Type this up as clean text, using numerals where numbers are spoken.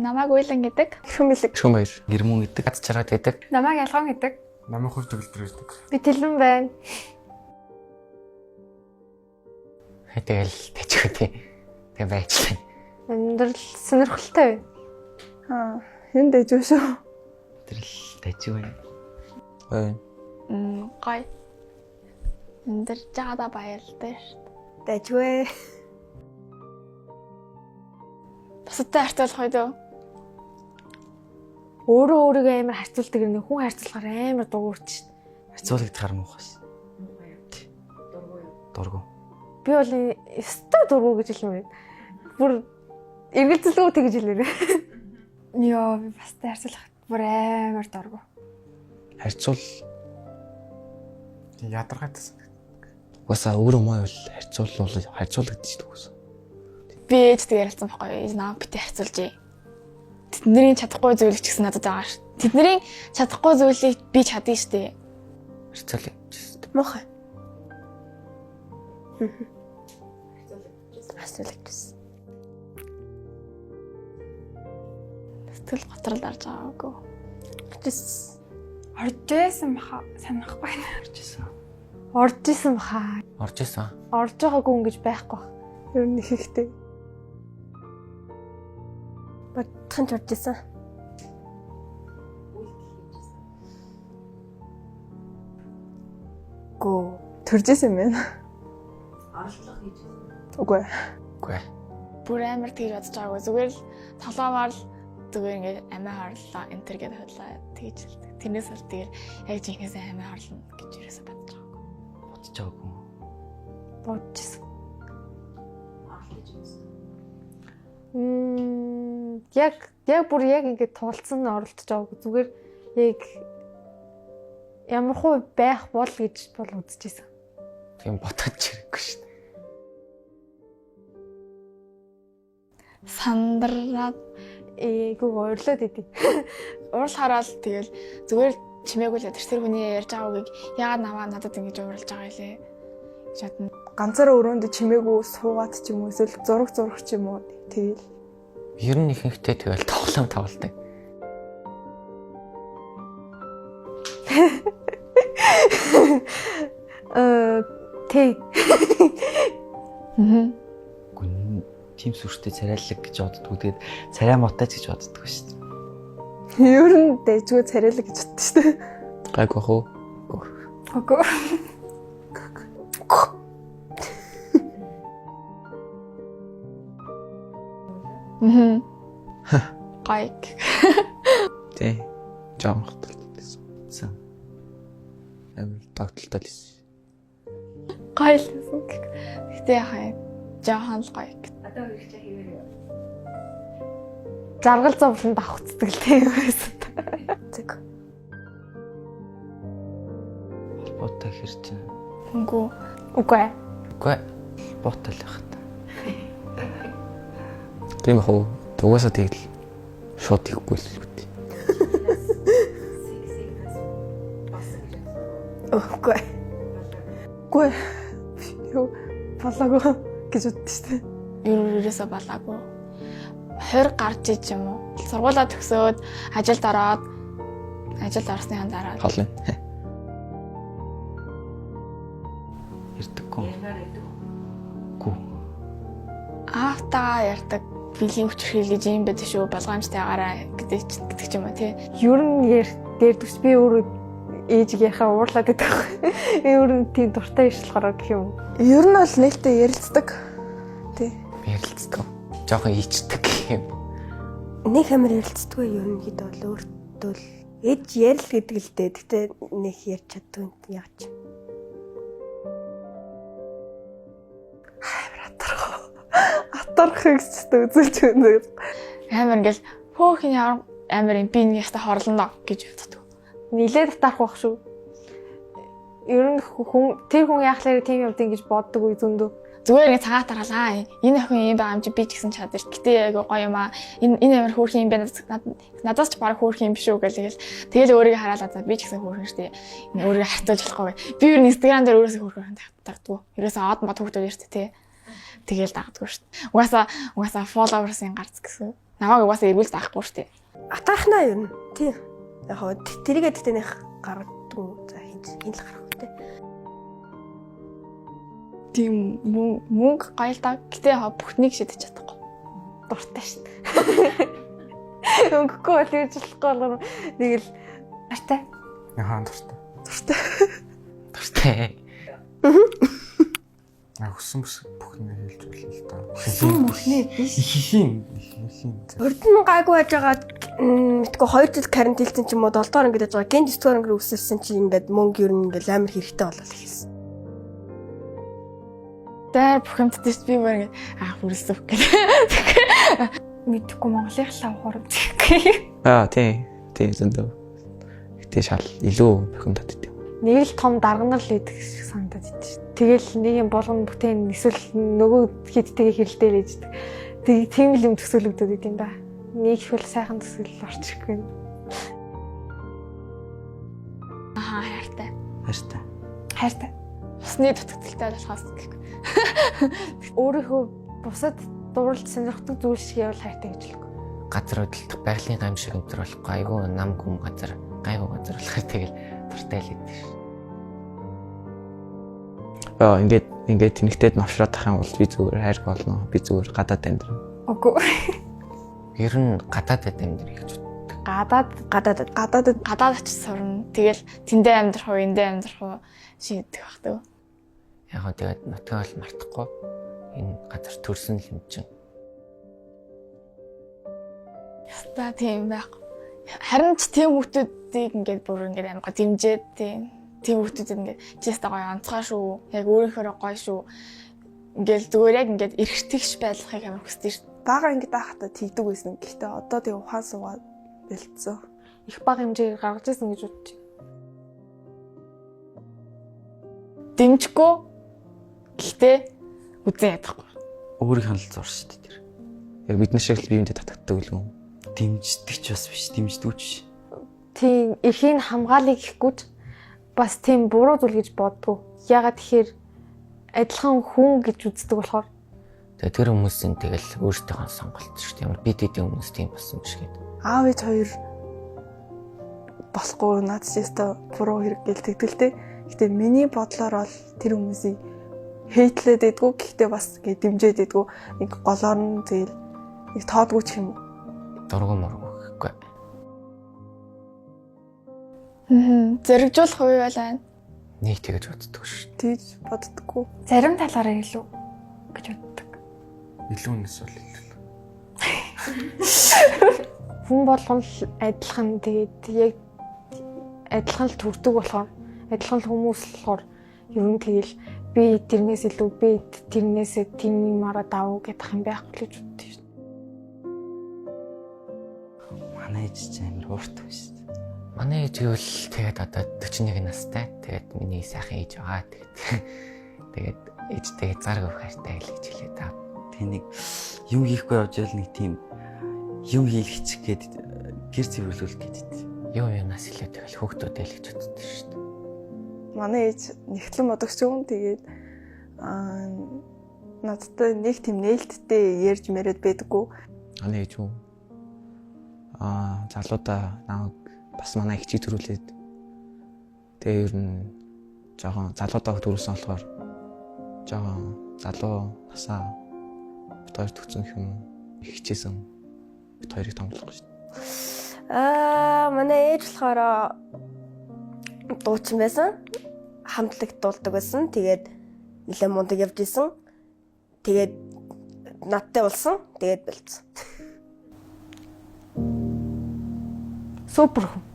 Намайг Уйлан гэдэг. Эрхэм бэлэг. Шүм баяр. Гэрмүн гэдэг. Ад чараад гэдэг. Намайг Ялган гэдэг. Намайг хувь төгөлдөр гэдэг. Би Тэлэн байна. Тэгэл тэжгүй тий. Тэг байчлаа. Амьдрал сонирхолтой байна. Аа, энэ дэжүү шүү. Тэрл дажиг байна. Ой. Гоё. Амьдарч байгаадаа баярлалтай шүү дээ. Дэжгүй. Бусадтай харьцуулах үед үү? Өөрөө өөрийгөө амар харьцуулдаг юм. Хүн харьцуулахаар амар дугуурч шин. Харьцуулагдахаар муухай шин. Дургу. Би бол ёстой дургу гэж хэлмээр. Бүр эргэлзэлгүй тэгж хэлээрэй. Йоо, би бусдад харьцуулах бүр амар дургу. Харьцуул Тийм ядаргаатай. угаасаа өөрөө муу бол харьцуулвал харьцуулагдчих угаасаа. Би ээжтэй ярилцсан байхгүй юу? Ээж намайг битээ харьцуулжээ. Тэдний чадахгүй зүйлийг ч гэсэн надад байгаа шүү. Тэдний чадахгүй зүйлийг би чадна шүү дээ. Харьцуулагдчихсан. Муухай. Харьцуулагдчихсан. Сэтгэл готрол орж байгаагүй. Орж Орж исэн баха санахгүй байна. Орж исэн. Орж исэн баха. Орж исэн. Орж байгаагүй хүн гэж байхгүй бах. Ер нь их ихтэй. Бодхон ч орж исэн. Гөө. Төрж исэн юм байна. Оролдлого хийж исэн. Үгүй. Үгүй. Бүр амар тэгж бодож байгаагүй. Зүгээр л толгоомоор л зүгээр ингээд амиа хорлоо, энэ төр гэдээ хорлоо тэгж л. Тэрнээс бол тэгэл яг жинхэнээсээ амиа хорлно гэж юусоо бодож байгаагүй. Бодож байгаагүй. Бодож исэн. Яг бүр яг ингээд тулцсан оролдож байгаагүй. Зүгээр яг ямар хуу байх бол гэж бол үзчихсэн. Тийм ботож ирэхгүй шүү дээ. Сандраад Ээгүү ойрлоод идэв. уурлахаараа л тэгэл зүгээр чимээгүй л тэр хүний ярьж байгаа үгийг яагаад наваа надад ингэж уурлаж байгаа илээ гэж бодно. Ганцаараа өрөөндөө чимээгүй суугаад ч юм уу эсвэл зураг зурах ч юм уу тэгэл. Ер нь ихэнхдээ тэгэл тоглоом тоглолдог. Тэг. Аа. Гүн тийм сүртэй царайлаг гэж боддгоо. Тэгээд царай муутай ч гэж боддгоо шүү дээ. Ер нь дэжгүй царайлаг гэж боддоо шүү дээ. Гайгүй бах уу? Үгүй. Аа. Гоё. Тий. Жоон хөтөлсөн. Сэн. Амар догтлолтой л байсан. Гоё л гэсэн. Гэтэ яхаа жоохон л гоё. Жаргал зовлон давхцдаг л тийм байсан. Зэг. Холбоотой хэр чинь. Үгүй. Үгүй. Үгүй. Холбоотой л байх та. Тийм бах уу? Угаасаа тэгэл шууд хийхгүй л үү. Үгүй. Үгүй. Юу болоогүй гэж боддоо шүү дээ. Ерөөсөө балаагүй. 20 гарч иж юм уу? Сургуулаа төгсөөд ажилд ороод ажилд орсныхан дараа Хоол нь. Ярьдаггүй. Гүү. аавтайгаа ярьдаг бэлгийн хүчирхийлэл гэж юм байдаг шүү болгоомжтойгаараа гэдэг ч гэдэг ч юм уу тий. Ер нь ярьдагч би өөрөө ээжиг яхаа уурлаад байдаг. Би өөр нь тийм дуртай иш болохоор гэх юм. Ер нь бол нээлттэй ярилцдаг. Тий. Ярилцдаг. Жохон ичдэг гэх юм. Нэг амар ярилцдаггүй юм хэд бол өөртөө л ээж ярил гэдэг л дээ. Гэтэ нэг ярьж чаддгүй юм яг ч. Атарх гэж ч үзүүлж өгнө. Амар ингээл хөөхин ямар амар юм би нэг яста хорлоно гэж боддог. Нилээд татарх байх шүү. Ер нь хүн тэр хүн яахлаар тийм юм гэж боддог үе зөндөө. Зүгээр нэг цагаат дараалаа. Энэ охин юм байгаа юм чи би ч гэсэн чадвар. Гэтэ айгу гоё юм аа. Энэ амар хөөрхөн юм байна. Надаас ч баг хөөрхөн юм биш үү гэл тэгэл. Тэгэл өөрийгөө хараалаа за би ч гэсэн хөөрхөн штэ. Энэ өөрийгөө харьцуулж болохгүй. Би ер нь Instagram дээр өөрөөсөө хөөрхөн тагддаггүй. Ерөөсөө од мод хүүхдүүд ярьж тий. Тэгэл дагддаггүй штэ. Угаасаа followers-ын гарц гэсэн. Намайг угаасаа эргүүл заахгүй шүү дээ. Атаархнаа ер нь. Тийм. Яг хоо тэрийгээ тэгтээ нэх гаргадгүй. За хин хин л гарах үү. Тийм мөнгө гоё л да. Гэтэ бүхнийг шидэж чадахгүй. Дуртай шүү дээ. Өнгөхгүй бол юу ч болохгүй болохоор нэг л хайртай. Яхаа дуртай. Дуртай. Дуртай. А хүссэн бүхнээ хэлж болно л да. Хүссэн бүхнээ биш. Иххийн иххийн. Урд нь гайгүй байж байгаа мэдгүй 2 жил карантинлсэн ч юм уу 7 дугаар ангид байж байгаа. Гэнт 9 дугаар анги руу өсөлсөн чи ингээд мөнгө ер нь ингээд амар хэрэгтэй болол эхэлсэн. Дээр бүх юмд тийш би мөр ингээд аа хүрэлсэх гэх. Мэдгүй Монголын лав хурамч гэхгүй. Аа тий. Тий зөндөө. Гэтэ шал илүү бухимдаад идэв. Нэг л том дарганал идэх шиг санагдаад идэв шүү. Тэгэл нэг юм болгоно бүтээн эсвэл нөгөө хидтэйгээ хэрэлдээл ээждэг. Тэг тийм л юм төсөөлөгдөд идэв юм да. Нэг их бол сайхан төсөөлөл орч ирэхгүй. Аа хайртай. Хайртай. Хайртай. Усны дутагдaltaй болохоос гэхгүй. Өөрийнхөө бусад дурлж сонирхдаг зүйл шиг явал хайртай гэж хэлэхгүй. Газар хөдлөлт байгалийн гамшиг энэ төр болохгүй айгүй нам гүм газар гайгүй газар болохоор тэгэл дуртай л идэв шүү. Аа ингээд тэнэгтэд новшроод ах юм бол би зүгээр хайрг болно. Би зүгээр гадаад амьдрна. Үгүй. Ер нь гадаадд амьдрах гэж боддог. Гадаад Гадаадад Гадаадад Гадаад очиж сурна. Тэгэл тэндээ амьдрах уу, эндээ амьдрах уу шийдэх байх таа. Яг гоо тэгээд нутгаа бол мартахгүй. Энэ газар төрсөн л юм чинь. Яста тийм байхгүй. Харин ч тийм хүмүүсийг ингээд бүр ингээд амар дэмжиж тийм хүмүүсүүд ингээд чи яста гоё онцгой шүү. Яг өөрийнхөөрөө гоё шүү. Ингээл зүгээр яг ингээд эргэтгэж байлгахыг амар хүсдэг шүү. Бага ингээд байхдаа тэгдэг байсан. Гэхдээ одоо тэг ухаан суугаад бэлдсэн. Их бага хэмжээгээр гаргаж ирсэн гэж бодож байна. Дэмжихгүй. Гэхдээ үзэн ядахгүй. Өөрийнх нь л зур шүү дээ тэр. Яг бид нар шиг л биеиндээ татагддаг л юм. Дэмждэг ч бас биш, дэмждэггүй ч биш. Тийм эрхийн хамгаалыг гэхгүй ч бас тийм буруу зүйл гэж боддгоо. Ягаад тэгэхээр адилхан хүн гэж үздэг болохоор Тэгээ тэр хүмүүсийн тэгэл өөрсдийнхөө сонголт шүү дээ. Ямар бид эдийн хүмүүс тийм болсон биш гэдэг. Аав ээж хоёр болохгүй наад чи өстой буруу хэрэг гэл тэгдэлтэй. Гэтэ миний бодлоор бол тэр хүмүүсийг хейтлээд байдгүй. Гэхдээ бас ингэ дэмжээд байдгүй. Нэг голоор нь тэгэл нэг тоодгүй ч юм уу. Дургу мургу гэхгүй. Зоригжуулах үе бол байна. Нэг тэгэж боддог шүү. Тэгж боддгоо. Зарим талаараа илүү гэж боддог. Илүү нэс бол илүү. Хүн болгон л адилхан тэгээд яг адилхан л төрдөг болохоор адилхан л хүмүүс болохоор ер нь тэгэл би тэрнээс илүү би тэрнээсээ тийм юмараа давуу гэдэг юм байхгүй л гэж боддог шүү. Манай ээж чинь амар уурт хүн шүү дээ. Манай ээж гэвэл тэгээд одоо 41 настай. Тэгээд миний сайхан ээж байгаа. Тэгээд ээжтэй хязгааргүй хайртай л гэж хэлээ та. Тэг нэг юм хийхгүй явж байл нэг тийм юм хийлгчих гээд гэр цэвэрлүүлэх гээд байт. Юм юмнаас илүү тэгэл хөөхтүүдээ л гэж боддог шүү дээ. Манай ээж нэгтлэн бодогч юм. Тэгээд надтай нэг тийм нээлттэй ярьж мэрэд байдаггүй. Манай ээж үү? Залуудаа намайг бас манай эгчийг төрүүлээд тэгээ ер нь жоохон залуудаа төрүүлсэн болохоор жоохон залуу насаа бит хоёр төгсөн юм их хичээсэн бит хоёрыг томлох гэж. Манай ээж болохоор дуучин байсан. Хамтлагт дуулдаг байсан. Тэгээд нэлээд мундаг явж исэн. Тэгээд надтай болсон. Тэгээд болцсон. Супер хүн.